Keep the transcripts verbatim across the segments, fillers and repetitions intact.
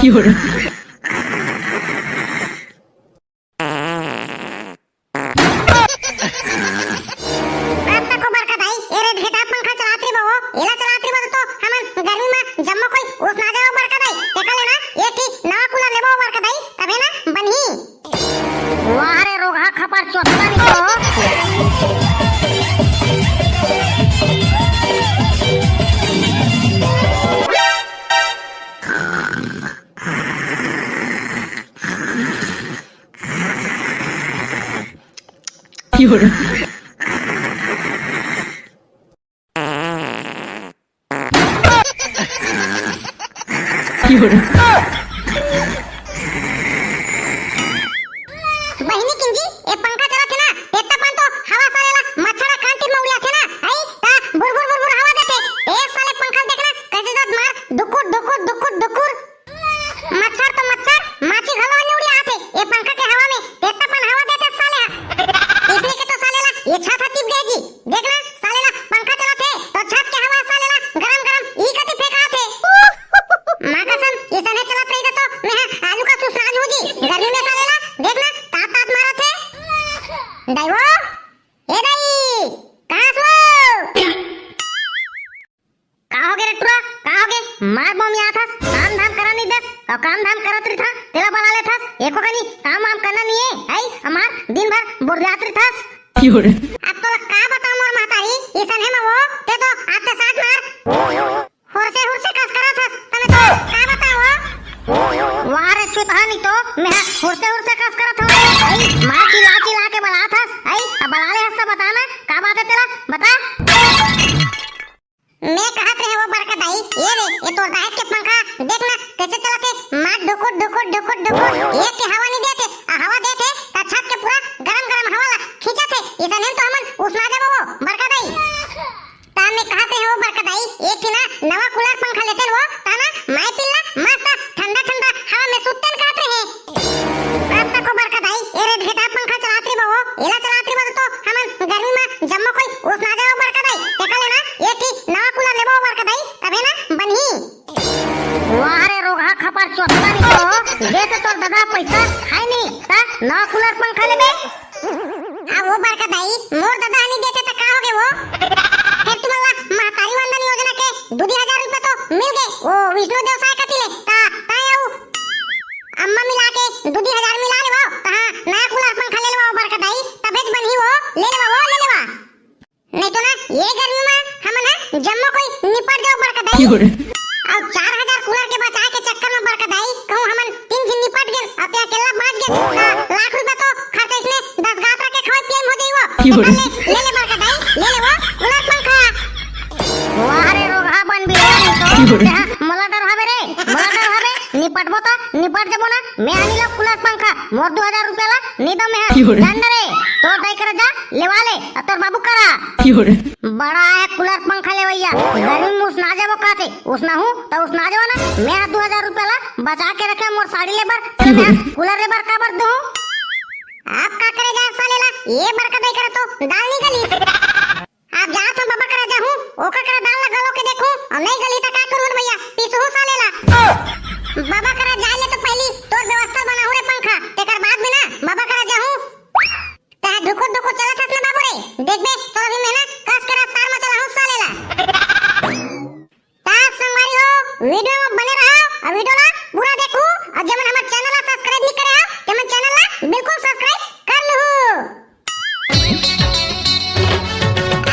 की हो रहा? अब तक ओ बड़का दाई, ए रे ढेटा पंखा चलात रहिबो, एला चलात रहिबो तो हमन गर्मी म जम्मो कोई उसना जाबो बड़का दाई। तेकर ले ना एक ठी नवा कूलर लेबो बड़का दाई, तभे ना बनही। वाह रे रोगहा खपर चोदना नहीं तो। बहिनी किंजी, ए पंखा चलत हे ना, तेत्ता पन तो हवा साले ला मच्छर खान तीर म उड़ियाथे ना, आई ता बुर बुर बुर बुर हवा देथे। ए साले पंखा ल देखना, कैसे दत मार, डुकुर डुकुर डुकुर डुकुर। मच्छर तो मच्छर, माछी घलो नइ उड़ियाथे ए पंखा के हवा में, तेत्ता पन हवा देथे साले हा। इसने के तो साले ला ए छत ह टिप गे जी। देखना, साले ला पंखा चलाथे, तो छत के हवा साले ला गरम गरम ई कति फेंकाथे। माँ कसम, इसने चलत रही तो मैं हा आलू का सुसना जहूँ जी। गर्मी में साले ला, देखना, तात तात मारथे। दाई वो, ए दाई, कहाँ हस वो? का होगे रे टुरा, का होगे? मार बम आथस, काम धाम करा नहीं दस, अउ काम धाम करत रहिथस, तेला बला लेथस, एको कनी काम वाम करना नहीं है, हई, हमार दिन भर बोरियात रहिथस। की हो रे? अब तोला का बताओ मोर महतारी, इसन हे म वो, ते तो आते साथ मार। हुरसे हुरसे कस करत हस, तने तो का बताओ? वाह रे छुतहा नहीं तो, मैं हा हुरसे हुरसे कस करत हूँ। हई, मार चिल्ला चिल्ला के बलात हस, हई, अब बला ले हस त बता ना, का बात है तेला, बता। मैं कहत रहे वो बड़का दाई, ये रे, ये तोर दाहेज के पंखा, देख ना, कैसे चलत हे, मार ढुकुर, ढुकुर, ढुकुर, ढुकुर, एक के हवा नहीं देते, आ हवा देते, ता छत के पूरा गरम, गरम हवा ला खींचत हे, इतने में तो हमन उसना जाबो वो, बड़का दाई। ता मैं कहत रहे वो बड़का दाई, एक ठे ना नवा कूलर पंखा लेते वो, ता ना माई पिल्ला मस्त ठंडा, ठंडा हवा में सुतते कहत रहे। अब तक ओ बड़का दाई, ए रे ढेटा पंखा चलात रहिबो, एला चलात रहिबो तो हमन गर्मी में जम्मो कोई उसना जाबो बड़का दाई। तेकर ले ना एक ठी नवा कूलर लेबो बड़का दाई, तभे ना बनही। वाह रे रोगहा खपर चोदना नहीं तो, दे तो तोर ददा पैसा है नहीं, ता नवा कूलर पंखा लेबे। आ वो बड़का दाई, मोर ददा नहीं देते त का होगे वो? फेर तुमन ला महतारी वंदन योजना के दू दी हजार रुपया तो मिल गे, वो विष्णु देव साय कति ले, ता, ता आऊ अम्मा मिला के दू दी हजार मिला लेवो, त हाँ, नया कूलर पंखा ले लेवो बड़का दाई, तभेच बनही वो, ले लेवा वो, ले लेवा। नहीं तो ना, ये गर्मी में हमन ना जम्मो कोई निपट जाओ बड़का दाई। क्यों रे? अउ चार हजार कूलर के बचाए के चक्कर में बड़का दाई, कहूँ हमन तीन झिन निपट गेन, अउ ते अकेला बाँच गेन, त लाख रुपया तो खर्चा इसने दस गात रखे खाए पिए में हो जाई वो। क्यों रे? ले, ले ले बड़का दाई, ले ले वो कूलर पंखा। वाह रे रोगहा बन भी रे, तो क्यों रे? मोला डर हवे रे, मोला डर हवे, निपटबो त निपट जबो ना, मैं आनी लो कूलर पंखा, मोर दू हजार रुपया ला नी दो मैं हा। क्यों रे? जान दे रे, तोर दाई करा जा, लेवा ले, अउ तोर बाबू करा। क्यों रे? बड़ा है कूलर पंखा लेवैया, गर्मी में उसना जाबो काथे, उसना हूँ, त उसना जाबो ना, मैं हा दू हजार रुपया ला बचा के रखे मोर साड़ी ले बर, क्यों रे? मैं कूलर ले बर का बर दूँ? आप का करे जा साले ला, ये बड़का दाई करा तो दाल नहीं गली। आप जात हो बाबा करा जाहूँ, ओकर करा दाल ला गलो के देखूँ, अउ नहीं गली त का करूँ भैया, पीसहूँ साले ला। बाबा करा जाए ले तो पहली तोर व्यवस्था बनाहूँ रे पंखा, तेकर बाद में ना बाबा करा जाहूँ। तैं ढुकुर ढुकुर चलत हस ना बाबू रे, देखबे तोर अभी मैं ना कस के रफ्तार में चलाहूँ साले ला। त संगवारी हो, वीडियो में बने रहा अउ वीडियो ला पूरा देखू, अउ जेमन हमर चैनल ला सब्सक्राइब नहीं करे हो, तेमन चैनल ला बिल्कुल सब्सक्राइब कर लू।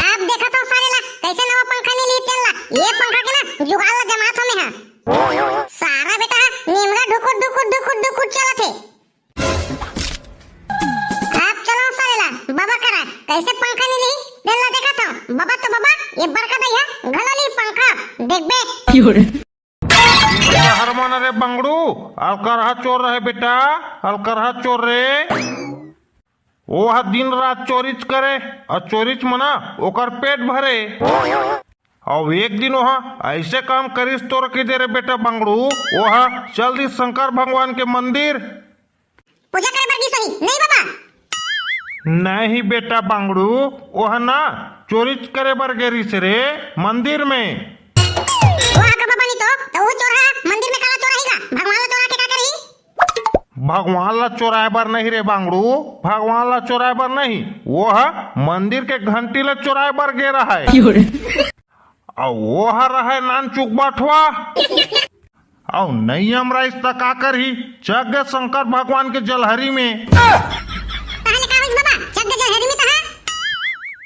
आप देखत हो साले ला, कैसे नवा पंखा नहीं ली तेन ला। ये पंखा के ना जुगाड़ ला जमात हो में हा। सारा बेटा निमगा ढुकुर, ढुकुर, ढुकुर, ढुकुर चलत हे। आप चलो साले ला, बाबा करा, कैसे पंखा नहीं ली तेन ला देखत हो। बाबा तो बाबा, ये बड़का दाई हा, घलो ली पंखा, देखबे। क्यों रे? हरमन रे बंगड़ू, अलकरहा चोर रहे बेटा, अलकरहा चोर रे। वो ह दिन रात चोरीच करे, अउ चोरीच म ना ओकर पेट भरे। अउ एक दिन ओह ऐसे काम करिस तोर की दे रे बेटा बंगड़ू, ओह चल दिस शंकर भगवान के मंदिर। पूजा करे बर गिस होही, नहीं बाबा? नहीं बेटा बंगड़ू, ओह ना चोरीच करे बर गे रिस रे मंदिर में। ओह का बाबा नहीं तो, तो वो चोर हा मंदिर में काला चोर आही का? भगवान ला चोर भगवान ला चोराए बर नहीं रे बांगड़ू, भगवान ला चोराए बर नहीं, वो ह मंदिर के घंटी ला चोराए बर गे रहय। अउ वो ह रहय नानचुक बठवा। अउ नइ अमराइस त का करही, चघ गे शंकर भगवान के जलहरी में। तहले का होइस बाबा, चघ गे जलहरी में तहां?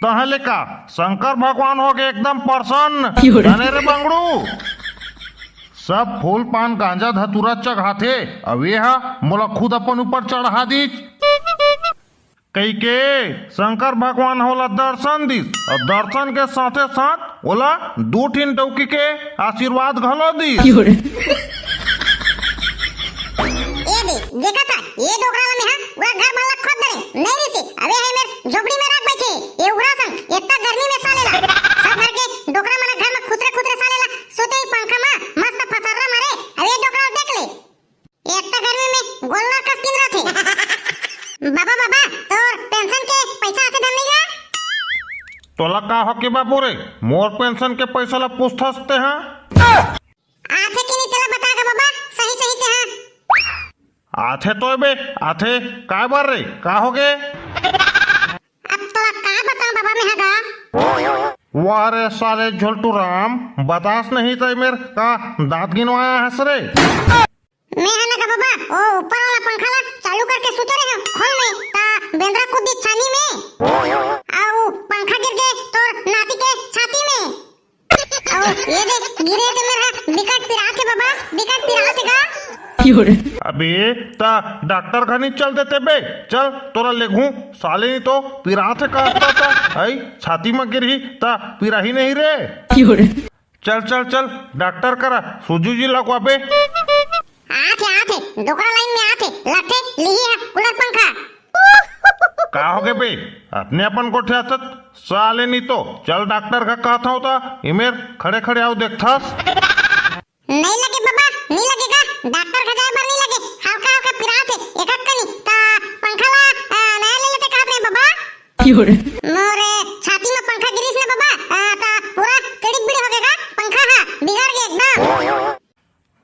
तहले का, शंकर भगवान हो गे एकदम प्रसन्न। जाने रे बांगड़ू, सब फूल पान गांजा धतूरा चघाथे, अउ ये ह मोला खुद अपन ऊपर चढ़ा दीस। कहिके शंकर भगवान ह ओला दर्शन दिस, अउ दर्शन के साथे साथ ओला दू ठिन डौकी के आशीर्वाद घलो दिस। ए दे, देखत हस, ये डोकरा ला मेहा पूरा घर भर ला खोद डरेंव, नहीं रिहिसे, अबे हे मेर झोपड़ी में रख बइठे, ये उघरा संग, इतना गर्मी में साले ला, सब घर के डोकरा मन घर में खुसरे खुसरे साले ला, सुते ही पंखा में मस्त फसर्रा मारे, अबे ये डोकरा ला देख ले। ये इतना गर्मी में गोल्लर कस पिंजराथे। बाबा, बाबा, तोर पेंशन के पैसा आथे धन नहीं गा? तोला का हो के बाबू रे, मोर पेंशन के पैसा ला पूछथस तेहा? आथे कि नहीं तेला बता गा बाबा, सही सही तेहा। आथे तो बे, आथे। काय बर रे, का हो गे? अब तोला का बताऊं बाबा, मेहा गा। वाह रे साले झोलटू राम, बतास नहीं त ए मेर का दांत गिनवाए हस रे? मेहा ना गा बाबा, ओ ऊपर वाला पंखा ला चालू करके सुते रहेंव खोल में, त बेंदरा कूद दिस छानी में, अउ पंखा गिर गे तोर नाती के छाती में। अउ ये दे, गिरे ते मेर हा बिकट पिरात हे बाबा, बिकट पिरात हे गा। अबे, त डॉक्टर घर नहीं चल देते बे, चल तोला लेगहूं, साले नहीं तो पिरात हे का त, आई छाती में गिरही त पिराही नहीं रे। चल चल चल, डॉक्टर करा सूजी उजी लगवाबे। आथे आथे, डोकरा लाइन में आथे, लगथे लिही हा कूलर पंखा। का हो गे बे, अपने अपन गोठियाथस साले नहीं तो। चल डॉक्टर का कहत हंव त ए मेर खड़े खड़े अउ देखथस। नहीं लगे बाबा, नहीं लगे गा, डॉक्टर घर जाए बर नहीं लगे, हल्का हल्का पिरात हे, एकक कनी, त पंखा ला, अ, नया ले लेते कहत रहेंव बाबा। मोर छाती में पंखा गिरिस ना बाबा, अ, त पूरा किड़िक बिड़ी हो गे गा, पंखा हा बिगड़ गे एकदम।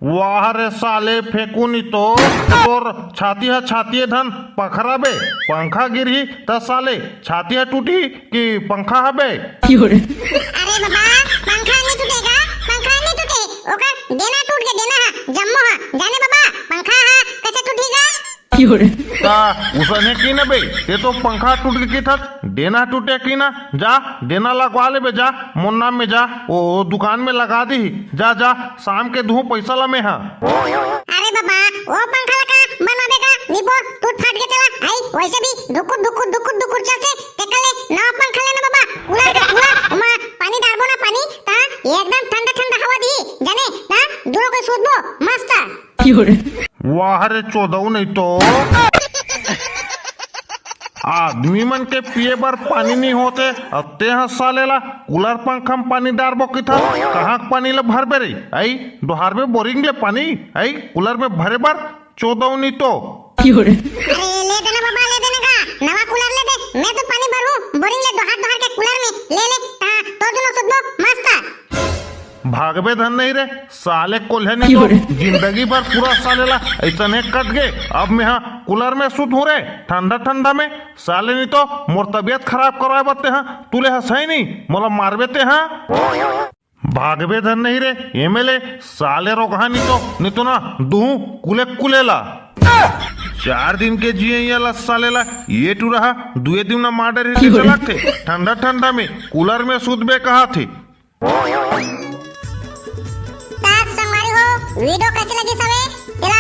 वाह रे साले फेंकू नहीं तो, तोर छाती हा छाती धन पखरा बे, पंखा गिरही त साले छाती हा टूटही कि पंखा हा बे? अरे बाबा, पंखा नहीं टूटे गा, पंखा नहीं टूटे, ओकर डेना टूट गे, डेना हा, जम्मो हा, जाने बाबा, पंखा हा कइसे टूटही गा? त उसने की ना बे, ते तो पंखा टूट गे किथस, डेना टूटे की ना, जा डेना लगवा ले बे, जा मोर नाम में जा, ओ दुकान में लगा दिही, जा जा, शाम के दुहूं पैसा ला मेहा। अरे बाबा, ओ पंखा ला का बनवाबे गा, निपोर टूट फाट गे तेला, आई वैसे भी धुकुर धुकुर धुकुर धुकुर चलथे, तेकर ले नवा पंखा लेना बाबा, कूलर का कूलर, ओमा पानी डारबो ना पानी, त एकदम ठंडा ठंडा हवा दिही, जाने, त दूनों कोई सूतबो मस्त। वाह रे चोदऊ नहीं तो। आदमी मन के पिए बर पानी नहीं होते, अउ तेहा साले ला कूलर पंखा में पानी डारबो किथस। कहां के पानी ला भरबे रे? आई डोहारबे बोरिंग ले पानी, आई कूलर में भरे बर चोदऊ नहीं तो। अरे ले देना बाबा, ले देना गा, नवा कूलर ले दे, मैं तो पानी भरूं बोरिंग ले, डोहार डोहार के कूलर में, ले ले, हां, तोर दूनों सूतबो मस्त। भागबे धन नहीं रे साले कोल्हे नहीं तो। जिंदगी भर पूरा साले ला अइसने कट गे। अब मेहा कूलर में सुतहूं रे ठंडा ठंडा में। साले नहीं तो मोर तबीयत खराब करवाए बर तेहा तुले हस है नहीं, मोला मारबे तेहा। भागबे धन नहीं रे एमएलए साले रोगहा नहीं तो, नहीं तो ना दुहूं कुले कुले ला। चार दिन के जियइया ला साले ला ये टूरा हा दुए दिन ना मार डरही ते चलथे। ठंडा ठंडा में कूलर में सुतबे कहाथे। त संगवारी हो, वीडियो कइसे लगिस हवे, तेला